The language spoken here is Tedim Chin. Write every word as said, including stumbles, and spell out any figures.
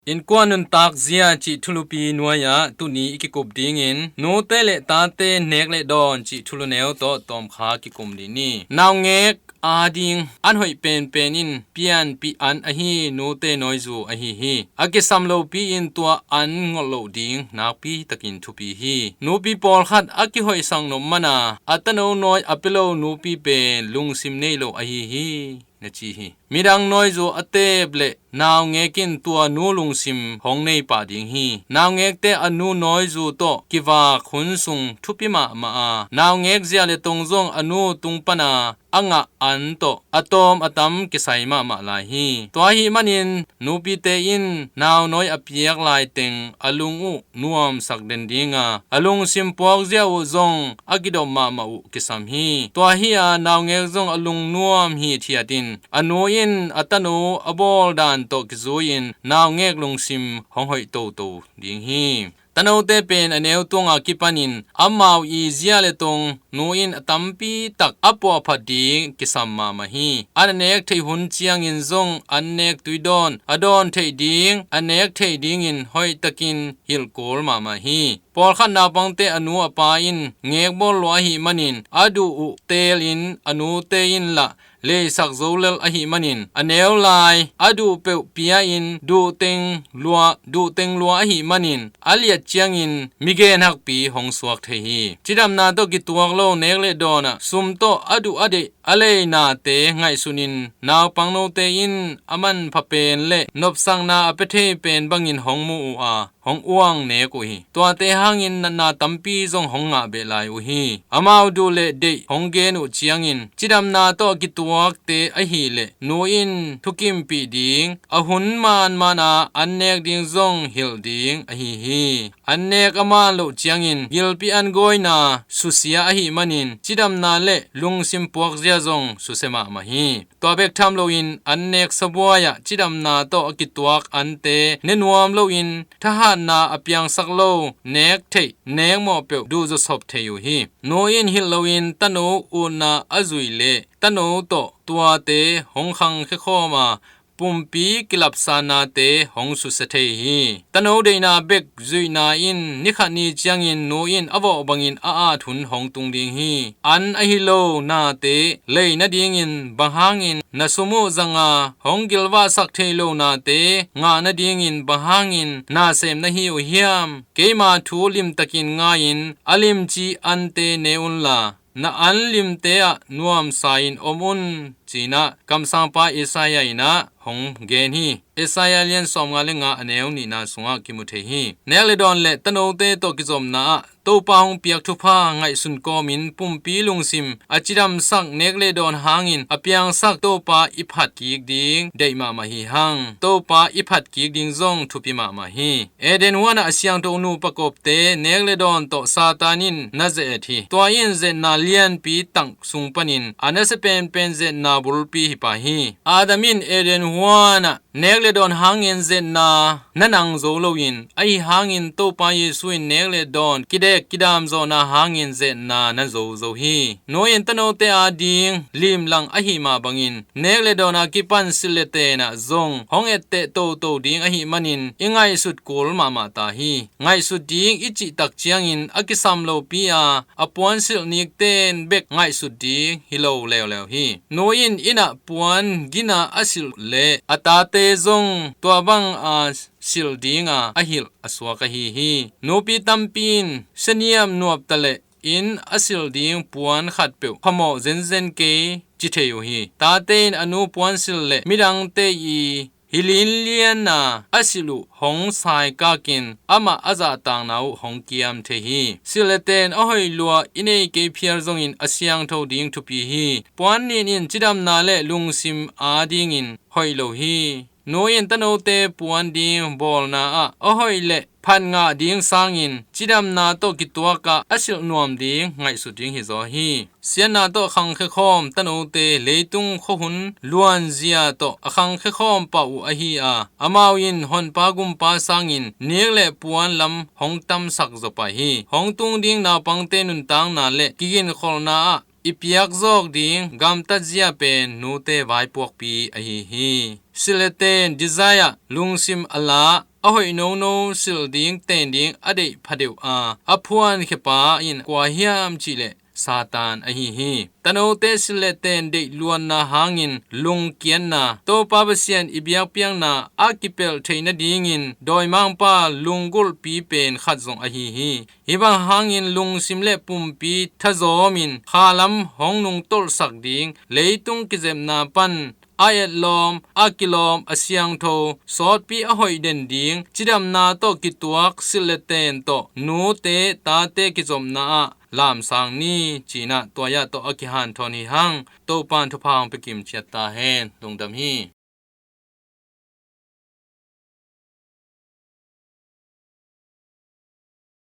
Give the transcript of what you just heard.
Innkuan nuntak zia cih thulupi nuai-ah tuni i kikup dingin nute le tate nek le dawn cih thulu neu tawh tawmkha kikum dih ni. Naungek ading an hoih penpen in pianpih an ahi nute nawizu ahi hi. A kisam lopi in tua an ngolh loh ding nakpi takin thupi hi. Nupi pawlkhat a kihoihsak nop mana a tano nawi a pia lo nupi pen lungsim nei lo ahi hi, na ci hi. Midang nawizu a teep le naungek in tua nu lungsim hong nei pah ding hi. Naungekte a nu nawizu tawh kivak hun sung thupi mahmah a, naungek zia le tong zong a nu tung pana a ngah an tawh a tawm a tam kisai mahmah lai hi. Tua ahih manin nupite in naunawi a piak laiteng a lung uh nuamsak den dinga, a lungsim puakzia uh zong a kidop mahmah uh kisam hi. Tua hi-a naungek zong a lungnuam hithiat in a nu in a tano a bawl dan tawh kizui-in naungek lungsim hong hoih toto ding hi. Tanote pen a neu tunga kipanin amau i zia le tong nu in a tampi tak a puahphat ding kisam mahmah hi. An a nek theih hun ciangin zong an nek tui dawn a dawn theih ding a nek theih dingin hoihtakin hilh kul mahmah hi. Pawlkhat naupangte a nu a pa in ngek bawl lua ahih manin a duh uh teelin a nute in lah leisak zo lel ahih manin a neu lai a duh peuh pia-in duh teng lua, duh teng lua ahih manin a liat ciangin migen hakpi hong suak thei hi. Cidamna tawh kituak lo nek le dawnah sum tawh a duh a deih a leinate ngaihsunin naupang note in a manpha pen le nopsakna a pia thei pen bangin hong mu uh a, hong uang nek uh hi. Tuate hangin natna tampi zong hong ngah beh lai uh hi. Amau duh le deih hong gen uh ciangin cidamna tawh a kituakte ahileh nu in thukimpih ding, a hun manmana an nek ding zong hilh ding ahi hi. An nek a man loh ciangin gilpi an gawina susia ahih manin cidamna le lungsim puakzia zong susia mahmah hi. Tua bek tham loin an nek sabuai-ah cidamna tawh a kituak ante ne nuam loin thahatna a piangsak lo nek theih nek mawh peuh duhzawsop thei uh hi. Nu in hilh loin tano utna a zuih leh tano tawh tuate hong khangkhia khawm a pumpi kilapsannate hong susia thei hi. Tano deihna bek zuihna in nikhat ni ciangin nu in a vawh bangin a at hun hong tung ding hi. An ahi lo nate lei nadingin bang hangin na sum uh zanga hong gilvahsak thei lo nate ngah nadingin bang hangin na sem na hi uh hiam? Keima thu limtakin ngai-in a limci ante ne unla na an limte ah nuamsa-in om un, ci-in ah kamsangpa Isaiah in ah hong gen hi. Isaiah lian sawmnga le nga a neu nihna sungah kimu thei hi. Nek le dawn le tanote tawh kizopna ah Topa hong piak thupha ngaihsun kawmin pumpi lungsim a cidamsak nek le dawn hangin a piangsak Topa i phat kik ding deih mahmah hi hang. Topa i phat kik ding zong thupi mahmah hi. Eden huanah a siangtho nupa kawpte nek le dawn tawh Satan in na ze-et hi. Tua in zetna lianpi tak sung panin a nasia penpen zetna bulpi hi pah hi. Adam in Eden huanah nek le dawn hangin zetna na nang zo loin ahi hangin Topa Jesu in nek le dawn kidek kidam zawhna hangin zetna na zo zo hi. Nu in tanote ading limlang ahih mah bangin nek le dawn a kipan silh le tenah zong hong etteh toto ding ahih manin i ngaihsut kul mahmah ta hi. Ngaihsut ding i cihtak ciangin a kisam lopi a a puan silh nikten bek ngaihsut ding hi lo leuleu hi. Nu in innah puan gina a silh leh a tate zong tua bang a silh dinga a hilh a suak ahi hi. Nupi tampi in seniam nuapta leh inn a silh ding puan khatpeuh phamawh zenzen kei ci thei uh hi. Tate in a nu puan silh le midangte i hi linlianna a silh uh hong saikakin amah a zahtakna uh hong kiam thei hi. Silh le ten a hoih lua i nei kei phial zongin a siangtho ding thupi hi. Puan nin in cidamna le lungsim adingin hoih lo hi. Nu in tanote puan ding bawlna ah a hoih le phat ngah ding sangin cidamna tawh kituak ah a silh nuam ding ngaihsut ding hizaw hi. Siatna tawh khangkhia khawm tanote leitung khuahun luanzia tawh a khangkhia khawm pah uh ahi a, amau in honpa gumpa sangin nik le puan lam hong tamsak zaw pah hi. Hong tung ding naupangte nuntakna le kiginkholhna ah i piak zawk ding gamtatzia pen nute vaipuakpi ahi hi. Silh le ten desire lungsim a la a hoih nono silh ding ten ding a deih phadeuh a, a phuankhia pa in kua hiam cih leh Satan ahi hi. Tanote silh le ten deih luanna hangin lungkiatna, Topa Pasian i biakpiakna a kipelh theih nadingin dawimangpa lunggulhpi pen khat zong ahi hi. Hih bang hangin lungsim le pumpi thazawmin khalam hong nungtolhsak ding, leitung kizepna pan a etlawm, a kilawm, a siangtho, sawtpi a hoih den ding, cidamna tawh kituak silh le ten tawh nute tate kizopna ah lamsang ni, ci-in ah tua-ah tawh a kihanthawn hi hang. Topa'n thupha hong pia kim ciat ta hen. Lungdam hi.